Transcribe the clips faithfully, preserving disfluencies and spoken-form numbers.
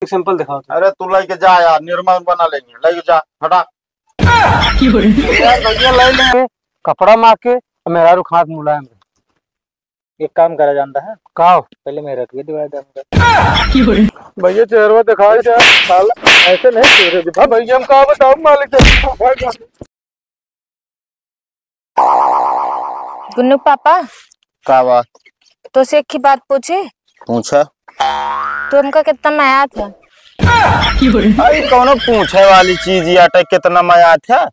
सैंपल दिखाओ तो। अरे तू लेके जा यार, निरमा बना लेंगे, लेके जा, हटा। यार भैया ले ले। कपड़ा मार के, मेहरारू खात मुलायम रहे। एक काम करा जानता है? का हो? पहले मेरा रखिए, दिवाली दे हमका। भैया चेहरा दिखाई दे, साला ऐसे नहीं चेहरे दिखा। भैया हम का बताऊं मालिक से। गुन्नू पापा। का बात? तोसे एक ही बात पूछी? पूछा। तू हमका कितना मयात है? अरे कौनो पूछे वाली चीज याटे, कितना मयात है?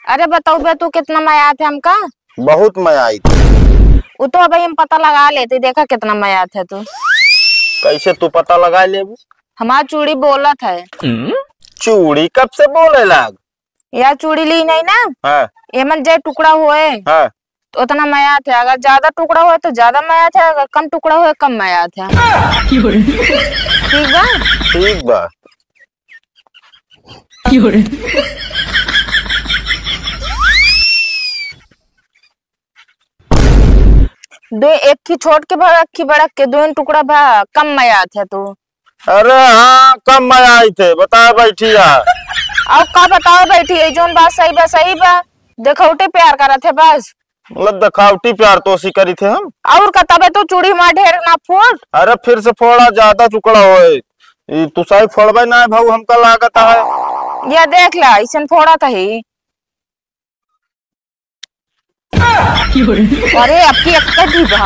अरे बताओ बे, तू कितना मयात है हमका? बहुत मयात है। वो तो अबे हम पता लगा लेते, देखा कितना मयात है तू। कैसे तू पता लगा लेबू? हमार चूड़ी बोलत है। चूड़ी कब से बोले लाग? या चूड़ी ली नहीं ना, हाँ। एमन जे टुकड़ा होए, हाँ। तो उतना मयात है। अगर ज्यादा टुकड़ा होए तो ज्यादा मयात है, अगर कम टुकड़ा होए कम मयात है। ठीक बा? ठीक बा। दो, एक ही छोट के भा, एक ही बड़ा के, दो टुकड़ा भा, कम मयात है तू। अरे हाँ, कम मयात है, बता बैठी है। अब का बताओ बैठी है, जौन बात सही बा, सही बा। देखौटे प्यार करत है बस। मतलब देखावटी प्यार तोसी करी थे हम। और का, तबे तो चूड़ी मार ढेर ना फोड़। अरे फिर से फोड़ा, ज्यादा टुकड़ा होए। ई तू सही फोड़बे ना भाऊ, हमका लागत है। या देख ला, ऐसन फोड़ा कही। अरे, अब की एक भी बा।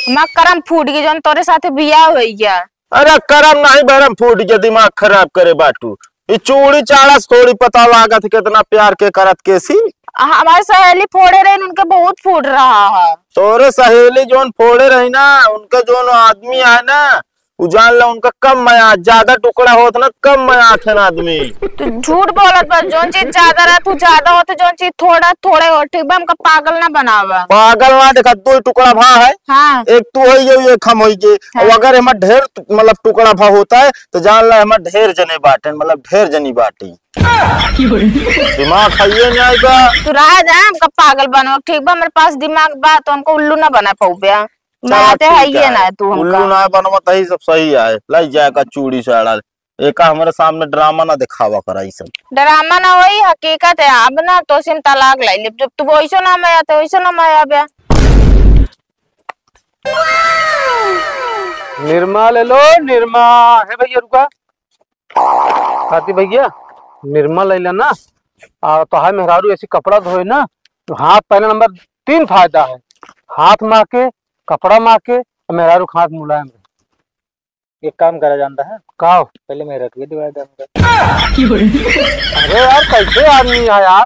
हमार करम फूट गई, जौन तोरे साथे बियाह होई गया। अरे, करम नहीं, बरम फूट गया, दिमाग खराब करे बाटू। ई चूड़ी चाड़ा से थोड़ी पता लागत है, कितना प्यार के करत केसी। हमारे सहेली फोड़े रहे, उनके बहुत फूट रहा है। तोरे सहेली जौन फोड़े रही ना, उनके जौन आदमी है ना, उ जान ला उनका कम मयात, ज्यादा टुकड़ा होत ना, कम मयात है ना आदमी। तू झूठ बोलत बा, जौन चीज ज्यादा रहत, उ ज्यादा होत, जौन चीज थोड़ा, थोड़े होत, ठीक बा, हमका पागल ना बनावा। पागल ना देखा, दो टुकड़ा भा है। हाँ। एक तू होई गई, एक हम होई गए। हाँ। और अगर हमार ढेर, मतलब टुकड़ा भा होता है, तो जान ला हमार ढेर जने बाटे, मतलब ढेर जनी बाटे। दिमाग खाइए नहीं आएगा। तू रहा जा, हमका पागल बनावा, ठीक बा, हमारे पास दिमाग बा, तो हमको उल्लू ना बना पाऊ बे। चला, ना, ते ठीक है ये है। ना है तू हमका। उल्लू ना बनवा, तही सब सही है। लाई जाए का चूड़ी साड़ा। एका हमारे सामने ड्रामा ना दिखावा करा, ई सब। ड्रामा ना होई, हकीकत है। अब ना तोसे हम तलाक लाई लेब। जब तू वैसो ना मयात है, वैसो ना मयाबे। निरमा ले लो, निरमा। हे भैया रुका। खाती भैया, निरमा ले लेना। आ, तो हाय मेहरारू ऐसी कपड़ा धोए ना, तो हाथ पहले नंबर तीन फायदा है। हाथ माँ के, कपड़ा माँ के, और मेहरारू के हाथ मुलायम रहे। एक काम करा जानता है? का हो? पहले मेहरारू के दिवाई दे हमका। अरे यार, कैसे आदमी है यार?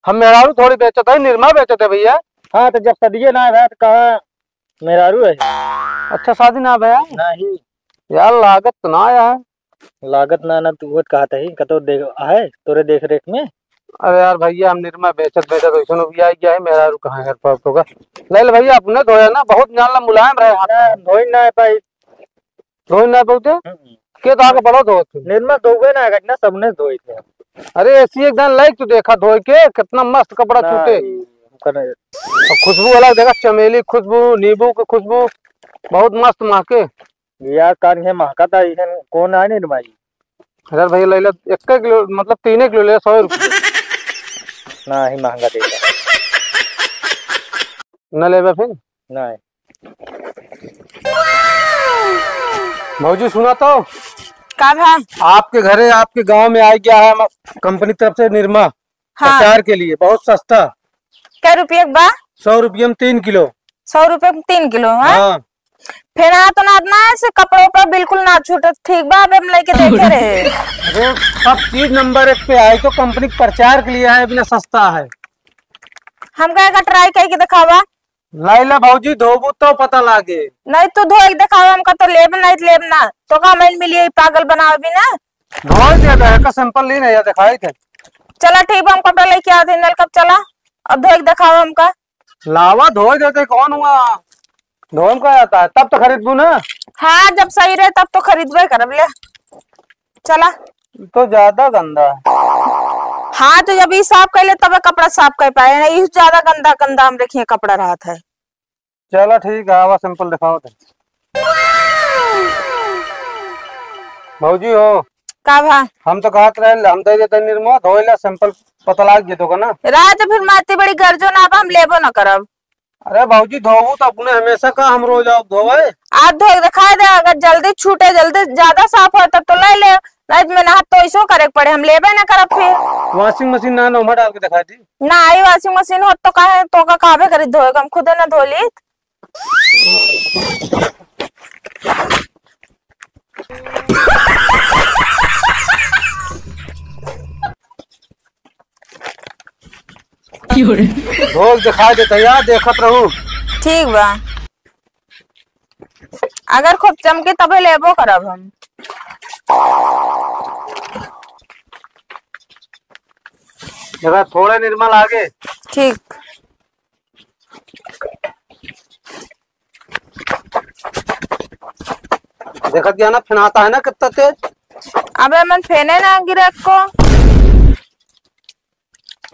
हम मेहरारू थोड़ी बेचत है, निरमा बेचत है भैया। हाँ, तो जब सदिये ना है तो कहाँ मेहरारू है? अच्छा, शादी ना भया? नहीं। यार, लागत तो ना आया है। लागत ना, ना, तू वो कहत है, कतो देख, है तोरे देख रेख में? अरे यार भैया, हम निरमा बेचत बेचत वैसन भी आ गया है, मेहरारू कहाँ है घर पर तो का? ले ले भैया, अपने धोया ना, बहुत जान ला मुलायम रहे हाथ। ना, धोई ना है भाई। धोई ना बहुते? हम्म। के तो आके बड़ा धोत है। निरमा धोवे ना, ना सबने धोई थे। अरे ऐसी एक दिन लाइक तू देखा धोई के, कितना मस्त कपड़ा ना, छूटे। ई, ओकर और खुशबू अलग देखा, चमेली खुशबू, नींबू के खुशबू, बहुत मस्त महके। यार, कान के महका था, इहन कौन आने रे भाई? अरे भैया, ले ले, एक किलो, मतलब, तीन किलो ले, सौ रुपये। ना, ही महंगा दे दे। न लेबे फिर? नहीं। भौजी, सुना तो। का भा? आपके घरे, आपके गांव में आ गया है हम, कंपनी तरफ से निरमा हाँ। प्रचार के लिए, बहुत सस्ता। कै रुपये के बा? सौ रुपये में तीन किलो। सौ रुपये में तीन किलो, हाँ? हाँ। फिर हाँ, तो ना, ना, ऐसे कपड़ों पर बिल्कुल ना छूटे, ठीक बा, अब हम लेके देखे रहे। अरे, सब चीज नंबर एक पे आए, तो कंपनी के प्रचार के लिए आए, बिना सस्ता है। हमका एक try करके दिखावा। लाई ला भौजी, धोबू तो पता लागे। नहीं, तू धोए के दिखावा, हमका तो लेब नहीं, लेब ना। तो का मैंने मिली, पागल बनावे भी ना। धोए दे दे, का sample ली ना, या दिखाई थे। चला ठीक बा, हम कपड़ा लेके आते हैं, नल कब चला, अब धोए के दिखावा हमका। लावा, धोए देते, कौन हुआ? धोए में का आता है, तब तो खरीदबू ना। हाँ, जब सही रहे तब तो खरीदबे करब, ले चला। तो ज्यादा गंदा है। हाँ, तो जब ई साफ कर ले तबे कपड़ा साफ कर पाए, नहीं ज्यादा गंदा गंदा हम देखिए कपड़ा रहत है। चला ठीक है, आवा sample दिखाओ तो। भौजी हो। का भा? हम तो कहत रहे, हम दे देते निरमा, धोए ला, sample पता लाग जेतो का ना। रात फिर माती बड़ी गरजो ना, अब हम लेबो ना करब। अरे भौजी, धोबू तो अपने हमेशा का, हम रोज आओ धोवे। आप धो के दिखाई दे, अगर जल्दी छूटे, जल्दी ज्यादा साफ हो तब तो ले ले, नहीं तो मेहनत तो ऐसो करे के पड़े, हम लेबे ना करब फिर। Washing machine ना, ना, ओमा डाल के दिखाई दी। ना आई washing machine होत तो काहे तो का कहबे करी धोए, हम खुदे ना धो ली। धोल दिखाई देता यार, देखत रहू। ठीक बा, अगर खूब चमके तबे लेबो करब हम। देखा, थोड़ा निरमा लागे। ठीक। देखत गया ना, फेनाता है ना कितना तेज। अबे मन फेने ना गिरे को।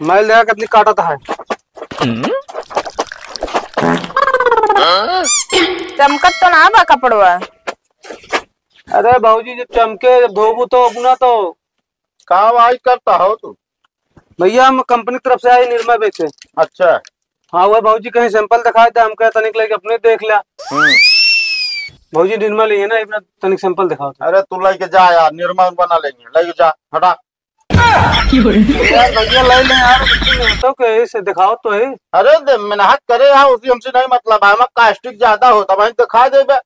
मैल देखा कितनी काटत है। चमकत तो ना बा कपड़वा। अरे भौजी, जब चमके, जब धोबू तो अपना तो। का भाई करता हो तू? भैया, हम कंपनी तरफ से आए निरमा बेचे। अच्छा। हाँ, वह भौजी कहीं sample दिखाए थे, हम कहे तनिक लेके अपने देख लिया। हम्म। भौजी निरमा लिए ना, अपना तनिक sample दिखाओ तो। अरे तू लेके जा यार, निरमा बना लेंगे, लेके जा, हटा। यार भैया, ले ले यार, तो कहे से दिखाओ तो है। अरे दे, मेहनत करे यार, उसी हमसे नहीं मतलब है, हमारा कास्टिक ज्यादा होता, वहीं दिखा देबे,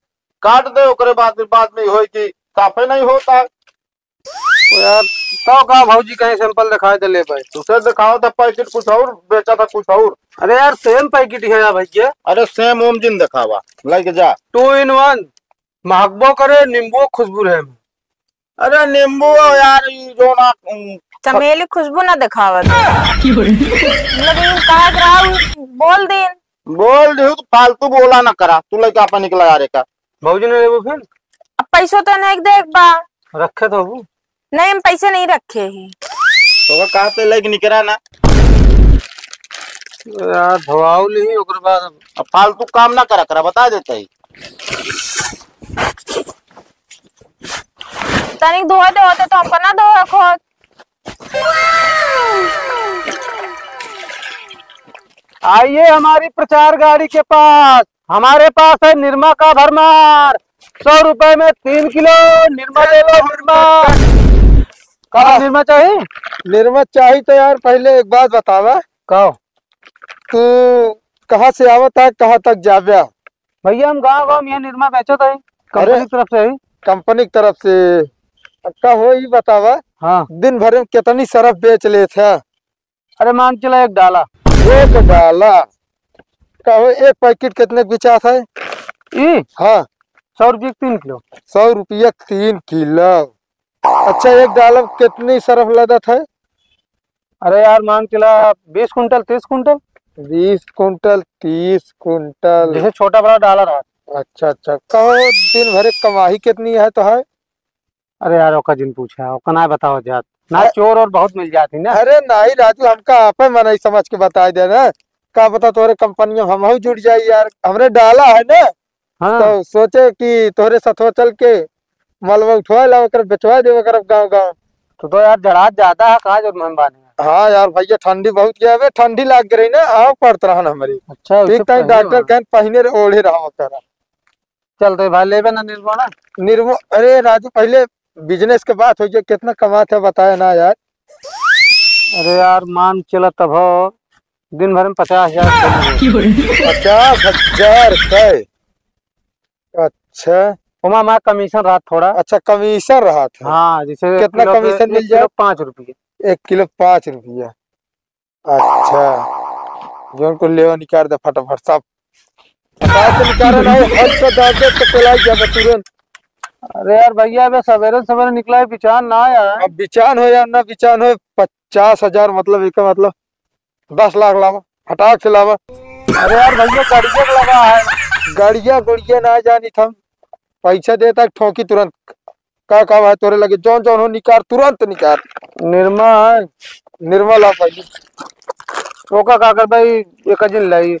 काट दे, ओकरे बाद, बाद में होई कि साफे नहीं होता। ओ यार, तो का भौजी कहीं sample दिखाए दे ले भाई। तुसे दिखाओ था पैकेट कुछ और, बेचा था कुछ और। अरे यार, same पैकेट है यार भैया। अरे same ओम जिन दिखावा, लेके जा। Two in one, महकबो करे, नींबू खुशबू रहे। अरे नींबू यार, ई जो ना, उम, चमेली खुशबू ना दिखावत। मतलब ई का ग्राहक बोल दिन। बोल दिहु तो फालतू बोला ना करा, तू लेके आपन निकला यार का। भौजी ने लेबो फिर? अब पैसो तो नहीं देख बा। रखे तो हबू। नहीं, हम पैसे नहीं रखे ही। तो वो कहा ते लेके निकरा ना। यार धोआऊ ली, ओकर बाद अब फालतू काम ना करा करा, बता देते ही। तनिक धोए दे होते तो हमको ना धोए खोद। आइए हमारी प्रचार गाड़ी के पास, हमारे पास है निरमा का भरमार। सौ रुपए में तीन किलो निरमा ले लो, निरमा। का निरमा चाहिए? निरमा चाहिए तो यार, पहले एक बात बतावा। का? तू कहाँ से आवत है, कहाँ तक जाव्या? भैया, हम गाँव गाँव में यह निरमा बेचत है, कंपनी अरे, की तरफ से है। कंपनी की तरफ से। का हो, ई बतावा, हाँ। दिन भर में कितनी सरफ बेच लेत है? अरे, मान चला एक डाला। एक डाला? का हो, एक पैकेट कितने के बिचात है? ई? हाँ। सौ रुपये के तीन किलो। सौ रुपया के तीन किलो। अच्छा, एक डाला में कितनी सरफ लगत है? अरे यार, मान चला बीस कुंटल, तीस कुंटल। बीस कुंटल, तीस कुंटल। जैसे छोटा बड़ा डाला रहा। अच्छा, अच्छा। कहो, दिन भर एक कमाई कितनी है तो है? अरे यार, ओका जिन पूछा, ओका ना बताओ जात। ना अ- चोर और बहुत मिल जाती ना। अरे नहीं राजू, हमका आपे मनई समझ के बताई दे ना। का पता तोरे कंपनी में हमहू जुड़ जाई यार, हमरे डाला है ना। हाँ। तो सोचे कि तोहरे सथवा चल के मलबा उठवा ला, ओकर बेचवा देवे करब गाँव गाँव। तू तो यार जड़ात ज्यादा है, का जरूर हम बानी। हाँ यार भैया, ठंडी बहुत गया बे, ठंडी लाग गई ना, आव पड़त रहन हमरी। अच्छा, ठीक उसे ताई पहले डॉक्टर वहाँ। कहन पहिने रहे, ओढ़े रहा ओकर। चल तो भाई लेबे ना निर्मो ना। निर्मो, अरे राजू, पहले बिजनेस के बात हो जाए, कितना कमात है बताए ना यार। अरे यार, मान चला तब हो, दिन भर में पचास हजार रुपये। पचास हजार रुपये? अच्छा। ओमा हमारा कमीशन रहा थोड़ा। अच्छा, कमीशन रहा था। हाँ, जैसे एक कितना किलो पे कमीशन मिल एक किलो जाए? पाँच रुपये। एक किलो पाँच रुपया। अच्छा, जोन को लेवा निकाल दे फटाफट, सब फटाफट निकाल रहा है, हट के दे दे तो पेलाई जाबे तुरंत। अरे यार भैया, अबे सवेरे सवेरे निकला है, बिचान ना आया है। अब बिचान हो या ना बिचान हो, पचास हजार मतलब, एक मतलब दस लाख लावा, फटाक से लावा। अरे यार भैया, गड़िया के लगा है। गड़िया गुड़िया ना जानी थम, पैसा देता ठोकी तुरंत। का का भाई तोरे लगे जौन जौन हो निकार, तुरंत निकार। निरमा है? निरमा ला पहले। ओका का कर भाई, एक जिन लाई,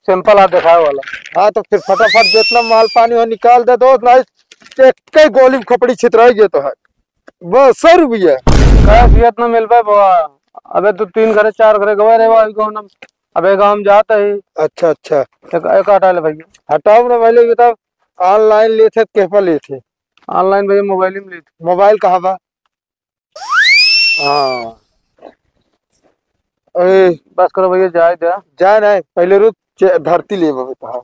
सैंपल आ दिखावे वाला। हाँ तो फिर फटाफट जितना माल पानी हो निकाल दे दोस्त, नहीं एक ही गोली में खोपड़ी छितराई गए तो है। बस सौ रुपया? कैश यत न मिल पाए बाबा। अबे तू तीन घरे चार घरे गवा रे बाबा, कौन हम? अबे गाँव में जाता ही। अच्छा, अच्छा। एक, एक हटा ले भैया। हटाओ ना पहले बताओ, online लेथे त केह पर लेथे? Online भैया मोबाइल में लेथे। मोबाइल कहाँ बा? हाँ। अरे। बस करो भैया, जाए दे। जाए नहीं, पहले रुक, चे-, धरती ले बबे कहा।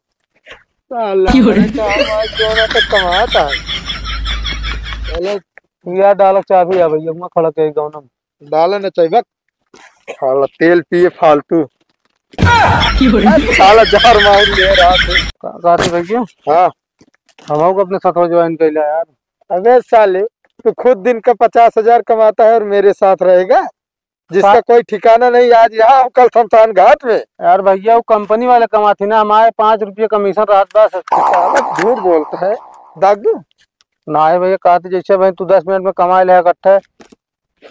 साला, क्यों रे? बड़ा काम आज जो ना तो कमाता है। पहले यार डालक चाबी आ भैया, हुआ खड़ा के गाँव में। डाले ना चाबी, बक। साला तेल पिए फालतू। क्यों रे? साला जहर मार ले रात में। का, का थी भैया? हाँ। हम को अपने साथ ज्वाइन कर लिया यार। अबे साले, तू खुद दिन का पचास हजार कमाता है और मेरे साथ रहेगा, जिसका सा- कोई ठिकाना नहीं। आज यहाँ हो, कल शमशान घाट में। यार भैया, वो कंपनी वाले कमाते ना, हमारे पाँच रुपये कमीशन रहत बस। साला झूठ बोलता है, दागू। ना है भैया, कहते जैसे भाई तू दस मिनट में कमा ले इकट्ठे,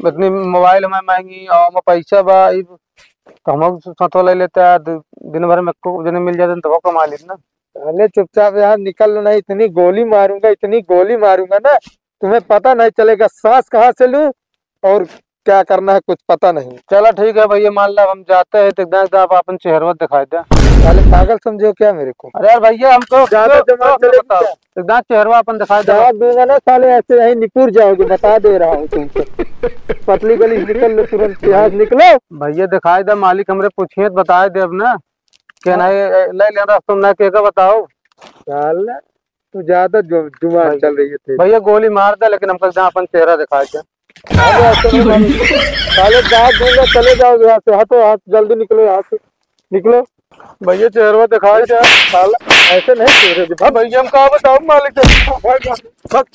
इतनी मोबाइल हमारे महंगी और हमारे पैसा बा, ई तो हम साथ ले लेते हैं, दि-, दिन भर में एको जने मिल जाते हैं तो वो कमा लेते ना। अरे चुपचाप यहाँ निकल लो, नहीं इतनी गोली मारूंगा, इतनी गोली मारूंगा ना, तुम्हें पता नहीं चलेगा सांस कहाँ से लूं और क्या करना है, कुछ पता नहीं। चला ठीक है भैया, मान ला हम जाते हैं तो एकदम, एकदम आप अपन चेहरवा दिखाई दे। साले पागल समझे हो क्या मेरे को? अरे यार भैया, हमको ज्यादा तो, दिमाग तो चलेगा बताओ, क्या? एकदम चेहरवा अपन दिखाई दे। जवाब दूंगा ना साले, ऐसे यहीं निकुर जाओगे, बता दे रहा हूँ तुमको। पतली गली से निकल लो तुरंत, यहाँ से निकलो। भैया दिखाई दे, मालिक हमरे पूछिए तो बताए दे अब ना। के हाँ। नहीं, ए, ले लेना तुम ना, के का बताओ? साला, तू ज्यादा जु-, जुबान भाई, चल रही है तेरी। भैया गोली मार दे, लेकिन हमको एकदम अपन चेहरा दिखा दे। अरे ऐसे नहीं मालूम। साले दांत दूंगा, चले जाओ यहाँ से, हटो, हाथ जल्दी निकलो यहाँ से, निकलो। भैया चेहरा दिखा दे। साला ऐसे नहीं चेहरे दिखा। भैया हम का बताओ मालिक से। भाग, भाग।